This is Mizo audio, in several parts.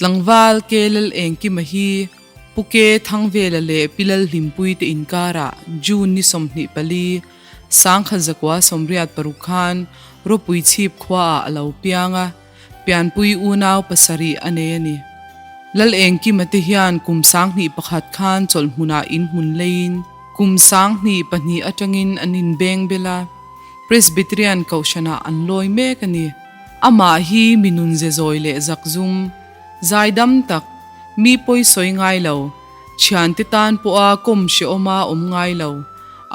Tlangval Kelal Engkima hi Pu Ke Thangvela leh Pi Lalhlimpuii te inkarah June ni 24, 1986 khan Ropui chhip khuaah a lo piang a, pianpui unau pasarih a nei a ni. Lal Engkima te hian kum 2001 khan chawlhmunah inhmun leiin kum 2002 atangin an inbeng bel a, Presbyterian Kohhranah an lawi mek a ni. Amah hi mi nunze zawi leh zakzum, zaidam tak, mi pawi sawi ngai lo, thiante tan pawha kawm hrehawma awm ngai lo,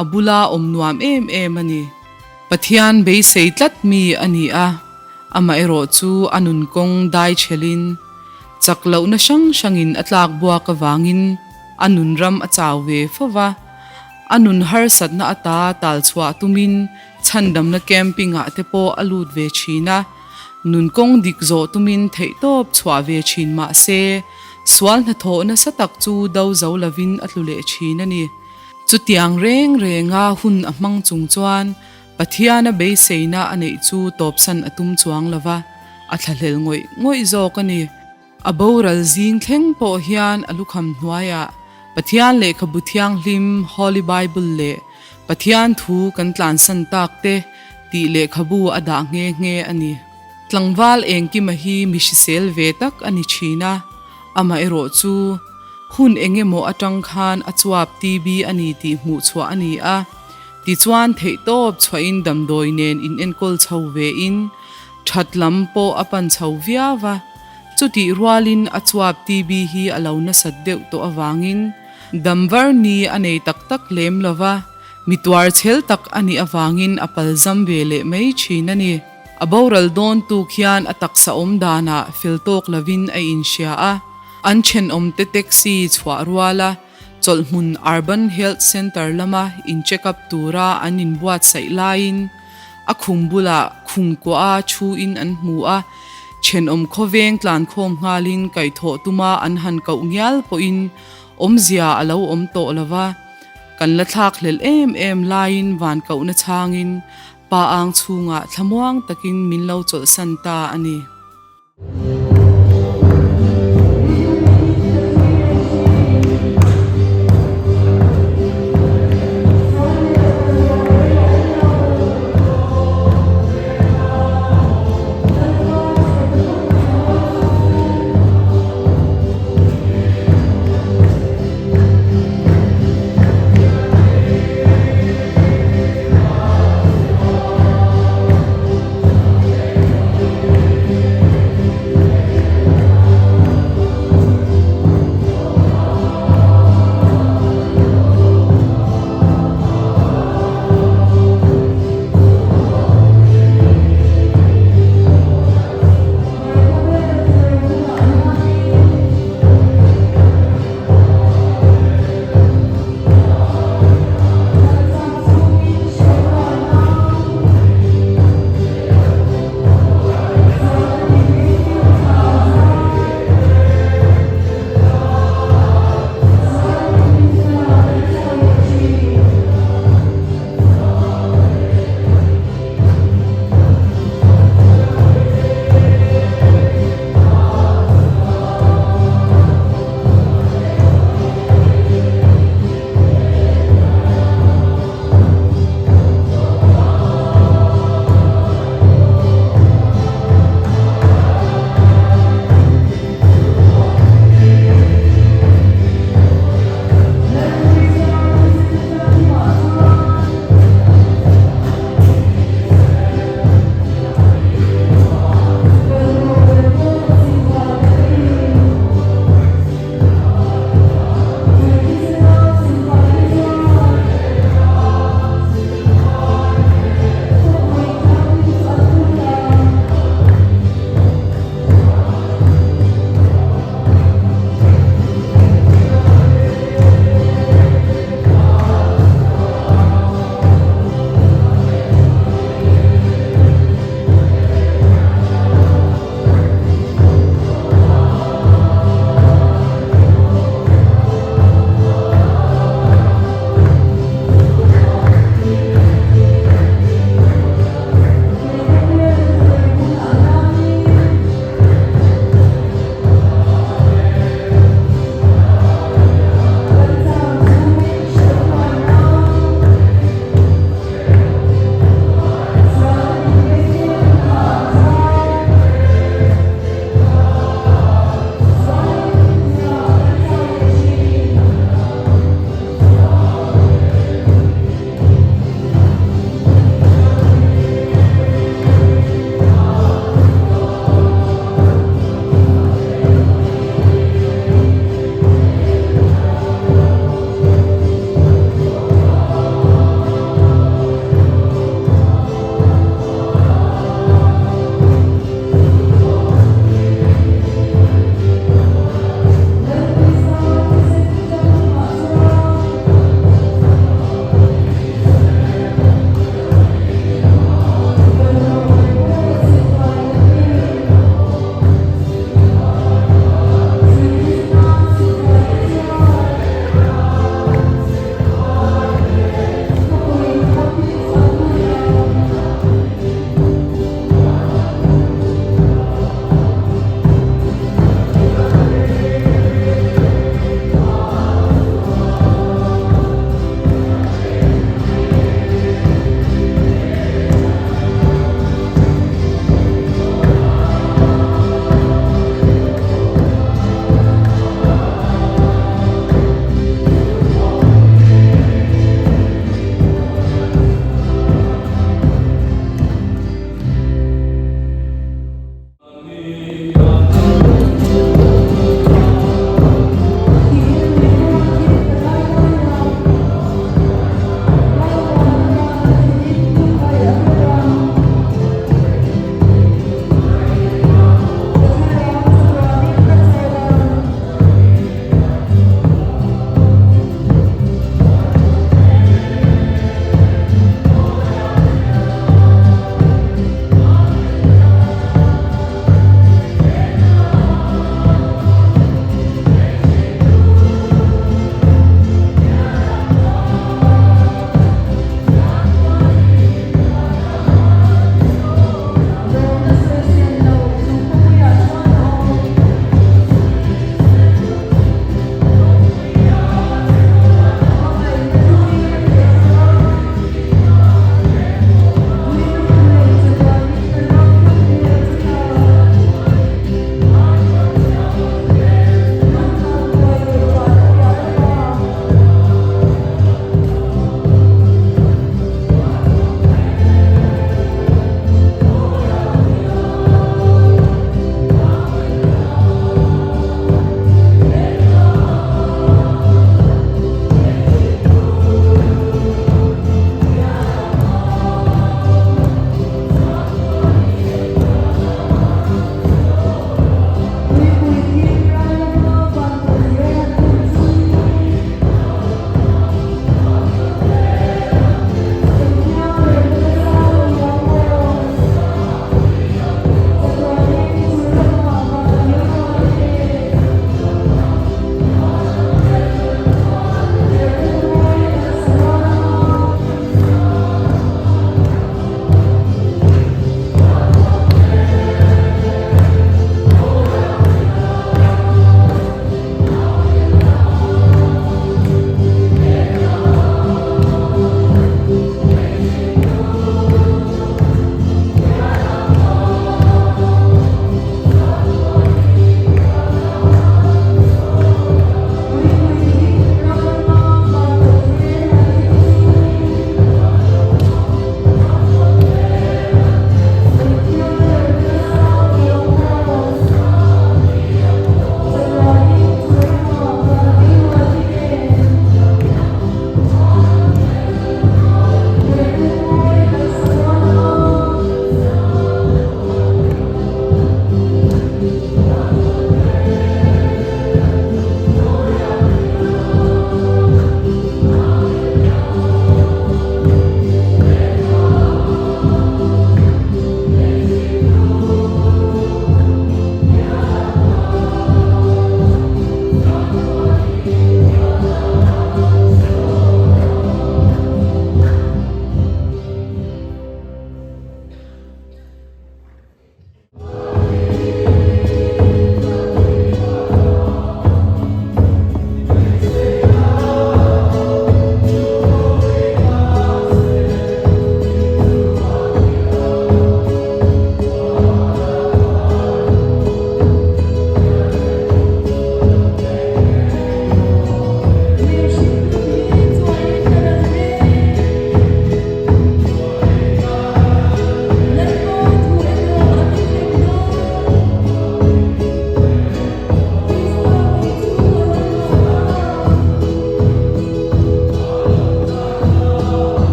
a bula awm nuam em em a ni. Pathian beisei tlat mi a ni a, amaherawh chu a nun kawng dai chhelin, chak lohna hrang hrangin a tlak buak avangin a nun ram a chau ve fo va, a nun harsatna ata tal chhuah tumin Chhandamna camping-ah te pawh a lut ve thin a, nun kawng dik zawh tumin theihtawp chhuah ve thin mah se, sual hnathawh nasa tak chu do zo lovin a tlu leh thin a ni. Chutiang reng renga hun a hmang chung chuan Pathiana beiseina a neih chu tawpsan a tum chuang lo va, a thlahlel ngawih ngawih zawk a ni. A boral zing thleng pawh hian a lukham hnuaiah Pathian lehkhabu thianghlim, Holy Bible, leh Pathian thu kan tlansan tak te tih lehkhabu a dah nghe nghe a ni. Tlangval Engkima hi mi hrisel ve tak a ni thin a, amaherawh chu hun eng emaw atang khan a chuap TB a ni tih hmuh chhuah a ni a, tichuan theihtawp chhuahin damdawi nen inenkawl chho vein That lam pawh a pan chho viau va, chutih rualin a chuap TB hi a lo nasat deuh tawh avangin damvar ni a nei tak tak lem lo va, mi tuar chhel tak a nih avangin a palzam ve leh mai thin a ni. A boral dawn tuk hian a taksa awm danah fel tawk lovin a inhria a, an thenawmte taxi chhuah ruala chawlhhmun Urban Health Centre lama in check up tura an inbuatsaih laiin A khum bulah khum kuah a thu in an hmu a, thenawm khawveng tlankhawm nghalin kaihthawh tuma an han koh ngial pawhin awmzia a lo awm tawh lo va, kan la thlak hlelh em em laiin van kohna chhangin pa ang chhungah thlamuang takin min lo chawlhsan ta a ni.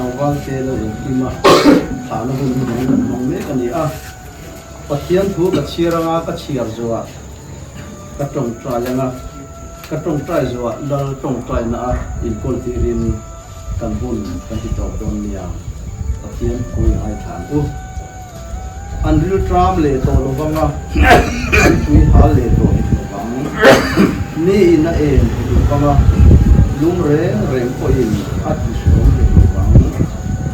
tlangval te lo engkim a thlahna hun hi dang kan hmang mek a ni a. Pathian thu ka chhiar anga ka chhiar zuah ka tawngtai anga ka tawngtai zuah lal tawngtaina a inkawl tirin kan hun kan ti tawp dawn nia Pathian thu i ngaithla ang u. An rilṭam leh tawh lo vanga an tui hal leh tawh hek lo vang. Ni in a en hek lo vanga lum reng reng pawhin a ti hreawm hek lo vang.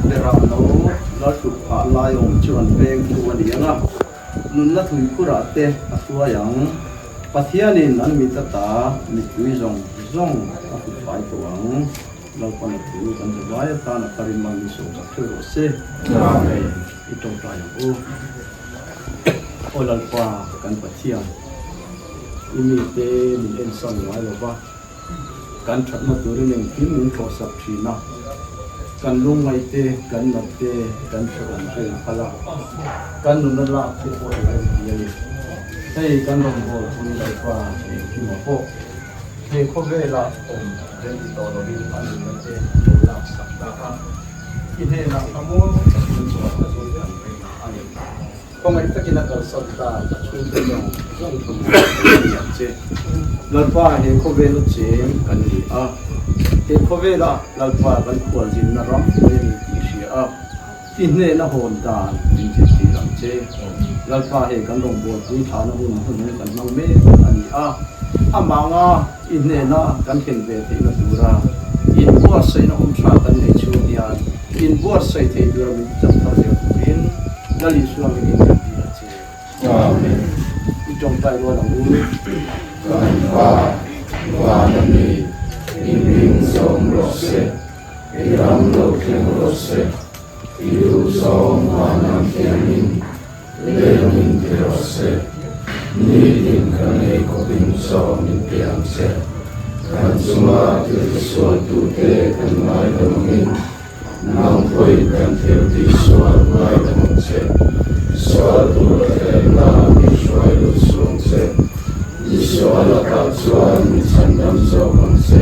Beram lo lal tluk phah lai awm chu an veng thu a ni ang a, nunna thuikhurah te a hruai ang. Pathianin an mit ata mittui zawng zawng a hmu fai tawh ang. Lalpan a thu kan za vai atan a tharin man min sawmsak theuh rawh se. Amen. I tawngtai ang u. Aw Lalpa kan Pathian, i mite min ensan ngai lo va, kan thatna turin engkim min thlawhsak thin a, kan lungngaih te, kan nat te, kan hrehawm te in phal a, kan nuna lak te pawh i rem ti a ni. Hei kan rawngbâwl pui Lalpa engkimah pawh he khawvêlah awm rem ti tawh lovin a nunna te lo lak sak ta a, i hnenah ka mawi takin chuan a zui ang reng a ni. Khawngaih takin a kalsan ta a chhungte zawng zawng thu mawi ka ni ang che. Lalpa he khawvela cheng kan ni a, he khawvela Lalpa kan khualzinna ram pui a ni tih hria a, I hnena hawn dan min zirtir ang che. Lalpa hei kan rawngbawlpui thlahna hun hnuhnung kan hmang mek a ni a, amanga i hnena kan thlen ve theihna tura inbuatsaihna hun tha kan nei chhung hian inbuatsaih thei tura min chak thar zel turin Lal Isua mingin kan dil a che. Amen. I tawngtai rual ang u. Kan Pa, Van a mi, i hming zawm rawh se. I ram lo thleng rawh se, i duh zawng van ang hianin lengin ti rawh se. Nitin kan ei khawpin chaw min pe ang che. Kan chunga thil tisualtute kan ngaidam angin, nang pawhin kan thil tihsual ngaidam ang che. Sual tur a thlehna min hruai lut suang che. Misual lakah chuan min chhandam zawk ang che.